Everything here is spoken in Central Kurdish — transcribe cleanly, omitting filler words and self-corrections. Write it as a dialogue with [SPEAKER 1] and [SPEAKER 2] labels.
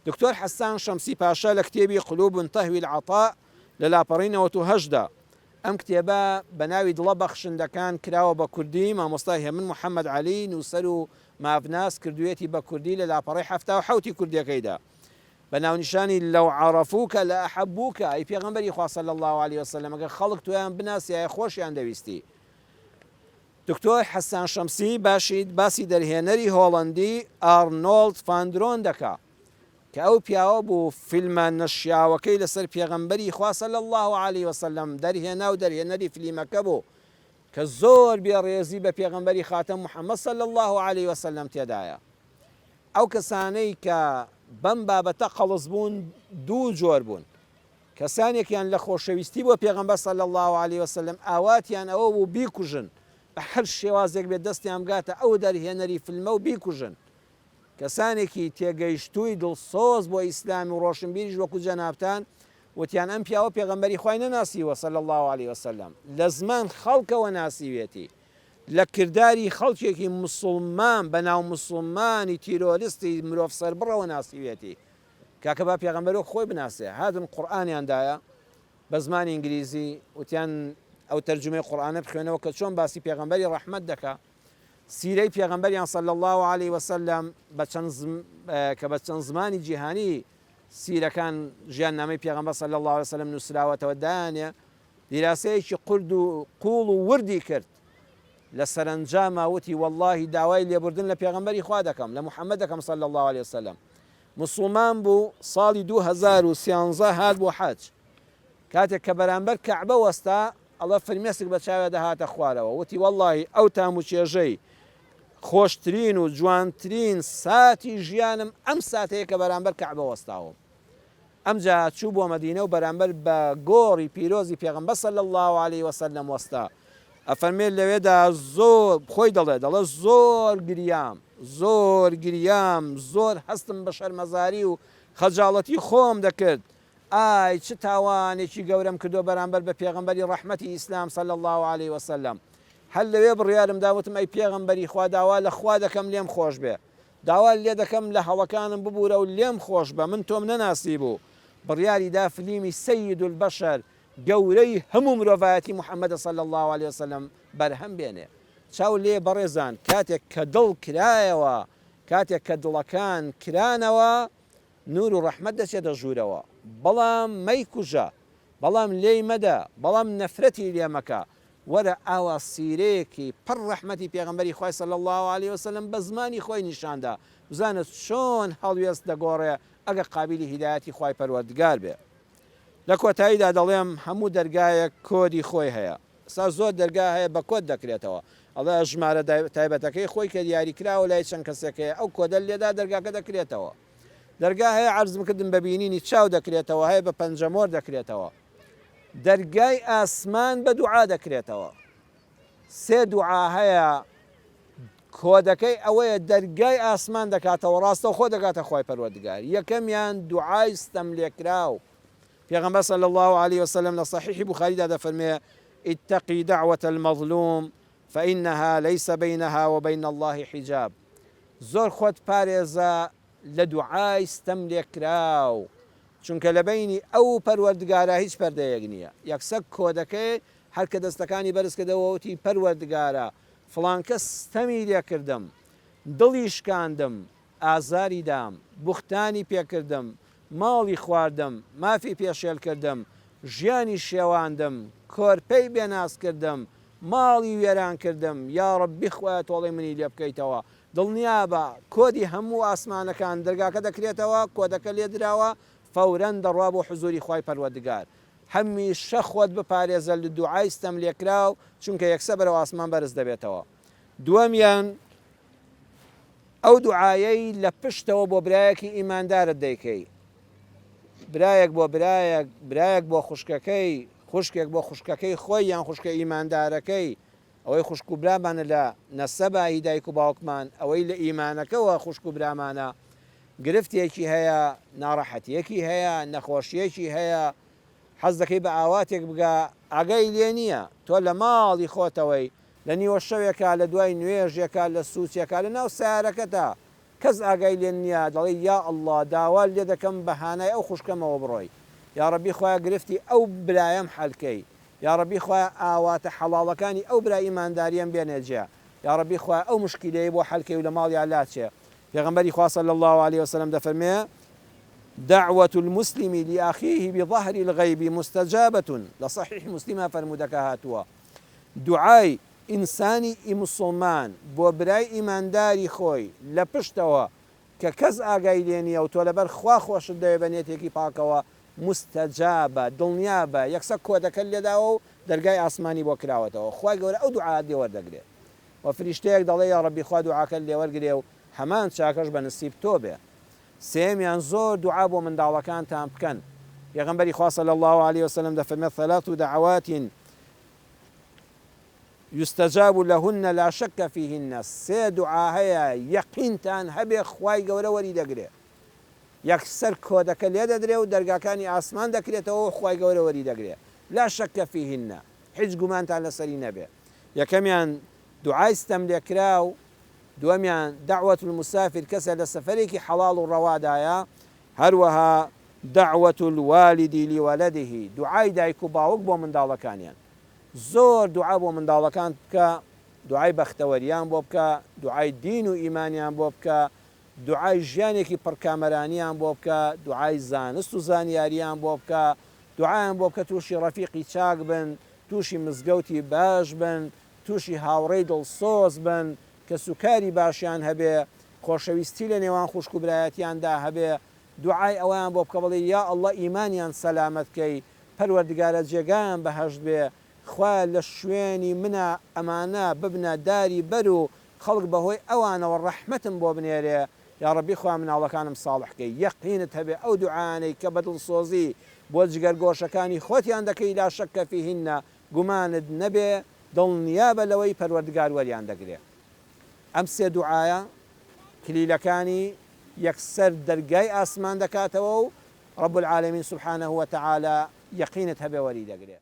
[SPEAKER 1] دکتۆر حەسان شەمسی پاشا لە کتێبی قلوب تهوی العطاء لە لاپەڕەی 98 دا، ئەم کتێبە بە ناوی دڵە بەخشندەکان کراوە بە کوردی، مامۆستا هێمن محەمەد عەلی نووسەر و مافناس کردوویەتی بە کوردی لە لاپەڕەی 77 ی کوردیەکەیدا بە ناونیشانی لو عرفوک لأحبوک ئەی پێغەمبەری خوا صلی اللە علیە وسلم ئەگەر خەڵک تۆیان بناسیایە خۆشیان دەویستی. دکتۆر حەسان شەمسی باشی باسی دەرهێنەری هۆڵەندی ئاڕنۆڵد فاندرۆن دەکا کە ئەو پیاوە بوو فیلمە نەشیاوەکەی لەسەر پێغەمبەری خوا صلی اللە علیە وسلم دەرهێنا و دەرهێنەری فلیمەکە بوو کە زۆر بێ ڕێزی بە پێغەمبەری خاتەم محمد صلی اللە علیە وسلم تێدایە. ئەو کەسانەی کە بەم بابەتە قەڵس بوون دوو جۆر بوون، کەسانێکیان لە خۆشەویستی بۆ پێغەمبەر صلی اللە علیە وسلم ئاواتیان ئەوە بوو بیکوژن بە هەر شێوازێک بێت دەستیان بگاتە ئەو دەرهێنەری فلمە و بیکوژن. کەسانێکی تێگەیشتووی دڵسۆز بۆ ئیسلام و ڕۆشنبیریش وەکو جەنابتان وتیان ئەم پیاوە پێغەمبەری خوای نەناسیوە صلی اللە علیە وسلم لە زمان خەڵکەوە ناسیوێتی لە کرداری خەڵکێکی موسڵمان بەناو موسڵمانی تیرۆرستی مرۆڤ سەربڕەوە ناسیوێتی کاکە با پێغەمبەر وەک خۆی بناسێ هاتن قورئانیان دایە بە زمانی ئینگلیزی وتیان ئەو تەرجومەی قورئانە بخوێنەوە کە چۆن باسی پێغەمبەری ڕەحمەت دەکا سیرەی پێغەمبەریان صلی اللە علیه وسلم بە چەند کە بە چەند زمانی جیهانی سیرەکان ژیاننامەی پێغەمبەر صلی اللە علیه وسلم نووسراوەتەوە دایانێ دیراسەیەکی قورد و قووڵ و وردی کرد، لە سەرەنجاما وتی، وەڵڵاهی داوای لێبوردن لە پێغەمبەری خوا دەکەم، لە محمد دەکەم صلی اللە علیە وسلم. موسڵمان بوو، ساڵی 2013 هات بۆ حەج، کاتێک کە بەرامبەر کەعبە وەستا، ئەڵێ فرمێسک بە چاویا دەهاتە خوارەوە، وتی، وەڵڵاهی ئەو تام و چێژەی خۆشترین و جوانترین ساتی ژیانم ئەم ساتەیە کە بەرامبەر کەعبە وەستاوم. ئەمجا چوو بۆ مەدینە و بەرامبەر بە گۆڕی پیرۆزی پێغەمبەر صلی اللە علیە وسلم وەستا، ئەفەرموێت لەوێدا زۆر، خۆی دەڵێت، دەڵێت زۆر گریام، زۆر گریام، زۆر هەستم بە شەرمەزاری و خەجاڵەتی خۆم دەکرد، ئای چ تاوانێکی گەورەم کردووە بەرامبەر بە پێغەمبەری ڕەحمەتی ئیسلام صلی اللە علیە وسلم، هەر لەوێ بڕیارم دا وتم ئەی پێغەمبەری خوا داوا لە خوا دەکەم لێم خۆش بێ، داوات لێ دەکەم لە هەڵەکانم ببورە و لێم خۆش بە من تۆم نەناسیبوو بڕیاری دا فلیمی سید البشر گەورەی هەموو مرۆڤایەتی محمد صلی اللە علیە وسلم بەرهەم بێنێ چاو لێ بەڕێزان کاتێک کە دڵ کرایەوە کاتێک کە دڵەکان کرانەوە نور و ڕەحمەت دەچێتە ژوورەوە بەڵام مەیکوژە بەڵام لێی مەدە بەڵام نەفرەتی لێ مەکە وەرە ئاوا سیرەیەکی پڕ ڕەحمەتی پێغەمبەری خوای صلی اللە علیە وسلم بە زمانی خۆی نیشاندا بزانە چۆن هەڵوێست دەگۆڕێ ئەگەر قابیلی هیدایەتی خوای پەروەردگار بێ. لە کۆتاییدا دەڵێم هەموو دەرگایەک کۆدی خۆی هەیە ئستا زۆر دەرگا هەیە بە کۆد دەکرێتەوە ئەڵێ ژمارە تایبەتەکەی خۆی کە دیاری کراوە لای چەند کەسێک هەیە ئەو کۆدە لێدا دەرگاکە دەکرێتەوە دەرگا هەیە عەرزم کردم بە بینینی چاو دەکرێتەوە هەیە بە پەنجەمۆر دەکرێتەوە دەرگای ئاسمان بە دوعا دەکرێتەوە. سێ دوعا هەیە کۆدەکەی ئەوەیە دەرگای ئاسمان دەکاتەوە ڕاستەوخۆ دەگاتە خوای پەروەردگار. یەکەمیان دوعای ستەملێکراو. پێغەمبەر صلی اللە علیە وسلم لە صحیحی بوخاریدا دەفەرموێ، اتقی دعوة المظلوم فإنها لیس بینها وبین اللە حجاب. زۆر خۆت پارێزە لە دوعای ستەملێکراو چونکە لە بەینی ئەو و پەروەردگارا هیچ پەردەیەک نییە، یەکسەر کۆدەکەی هەر کە دەستەکانی بەرز کردەوە وتی، پەروەردگارا فڵان کەس ستەمی لێ کردم، دڵی شکاندم، ئازاری دام، بوختانی پێ کردم، ماڵی خواردم، مافی پێشێل کردم، ژیانی شێواندم، کۆرپەی بێناز کردم، ماڵی وێران کردم، یاڕەبی خوایە تۆڵەی منی لێ بکەیتەوە، دڵنیابە کۆدی هەموو ئاسمانەکان دەرگاکە دەکرێتەوە کۆدەکە لێدراوە فەورەن دەڕوا بۆ حزوری خوای پەروەردگار هەمیشە خۆت بپارێزە لە دوعای ستەم لێکراو چونکە یەکسەر بەرەو ئاسمان بەرز دەبێتەوە دووەمیان ئەو دوعایەی لە پشتەوە بۆ برایەکی ئیماندارت دەیکەی برایەک بۆ برایەک برایەک بۆ خوشکەکەی خوشکێک بۆ خوشکەکەی خۆی یان خوشکە ئیماندارەکەی ئەوەی خوشک و برامانە لە نەسەبا هی دایک و باوکمان، ئەوەی لە ئیمانەکەوە خوشک و برامانە، گرفتێکی هەیە، ناڕەحەتیەکی هەیە، نەخۆشیەکی هەیە، حەز دەکەی بە ئاواتێک بگا، ئاگای لێ نییە، تۆ لە ماڵی خۆتەوەی، لە نیوە شەوێکا، لە دوای نوێژێکا، لە سوچێکا، لە ناو سەیارەکەتا. کەس ئاگای لێ نیە دەڵێی یا اللە داوات لێ دەکەم بە هانای ئەو خوشکەمەوە بڕۆی یاڕەبی خوایە گرفتی ئەو برایەم حەل کەی یاڕەبی خوایە ئاواتە حەڵاڵەکانی ئەو برا ئیمانداریەم بێنێ جێ یاڕەبی خوایە ئەو موشکیلەی بۆ حەل کەی و لە ماڵیا لاچێ پێغەمبەری خوا صلی اللە علیە وسلم دەفەرمێ دعوة المسلم لأخيه بظهر الغیب مستجابە لە صحیح مسلم فەرموودەکە هاتووە دوعای ئینسانی ئیموسڵمان بۆ برای ئیمانداری خۆی لە پشتەوە کە کەس ئاگای لێ نیە و تۆ لەبەر خوا خۆشت دەوێ بە نێتێکی پاکەوە موستەجابە دڵنیابە یەکسەر کۆدەکەت لێداوە و دەرگای ئاسمانی بۆ کراوەتەوە خوای گەورە ئەو دوعات لێ وەردەگرێ و فریشتەیەک دەڵێ یاڕەبی خوا دوعاکەت لێ وەرگرێ و هەمان چاکەش بە نسیب تۆ بێ سێیەمیان زۆر دوعا بۆ منداڵەکانتان بکەن پێغەمبەری خوا صلی اللە علیە وسلم دەفەرمێت ثلاث دعوات یستجاب لهن لا شک فیهن، سێ دوعا هەیە یەقینتان هەبێ خوای گەورە وەری دەگرێ، یەکسەر کۆدەکە لێدەدرێ و دەرگاکانی ئاسمان دەکرێتەوە و خوای گەورە وەری دەگرێ، لا شک فیهن، هیچ گومانتان لەسەری نەبێ، یەکەمیان دوعای ستەملێکراو، دووەمیان دعوە المسافر کەسێ لە سەفەرێکی حەڵاڵ و ڕەوادایە، هەروەها دعوە الوالد لولده دوعای دایک و باوک بۆ منداڵەکانیان. زۆر دوعا بۆ منداڵەکانت بکە، دوعای بەختەوەریان بۆ بکە، دوعای دین و ئیمانیان بۆ بکە، دوعای ژیانێکی پڕ کامەرانیان بۆ بکە، دوعای زانست و زانیاریان بۆ بکە، دوعایان بۆ بکە تووشی ڕەفیقی چاک بن، تووشی مزگەوتی باش بن، تووشی هاوڕێی دڵسۆز بن، کەسوکاری باشیان هەبێ، خۆشەویستی لە نێوان خوشک و برایەتیاندا هەبێ، دوعای ئەوەیان بۆ بکە بڵێ یا اللە ئیمانیان سەلامەت کەی، پەروەردگارا جێگایان بەهەشت بێ، خوایە لە شوێنی منا ئەمانە ببنە داری بەر و خەڵک بەهۆی ئەوانەوە ڕەحمەتم بۆ بنێرێ، یاڕەبی خوایە مناڵەکانم ساڵح کەی، یەقینت هەبێ ئەو دوعایانەی کە بە دڵسۆزی بۆ جگەرگۆشەکانی خۆتیان دەکەی لا شک فیهن گومانت نەبێ دڵنیابە لەوەی پەروەردگار وەریان دەگرێ. ئەم سێ دوعایە کلیلەکانی یەکسەر دەرگای ئاسمان دەکاتەوە و رب العالمین سبحانە وتعالی یەقینت هەبێ وەری دەگرێ.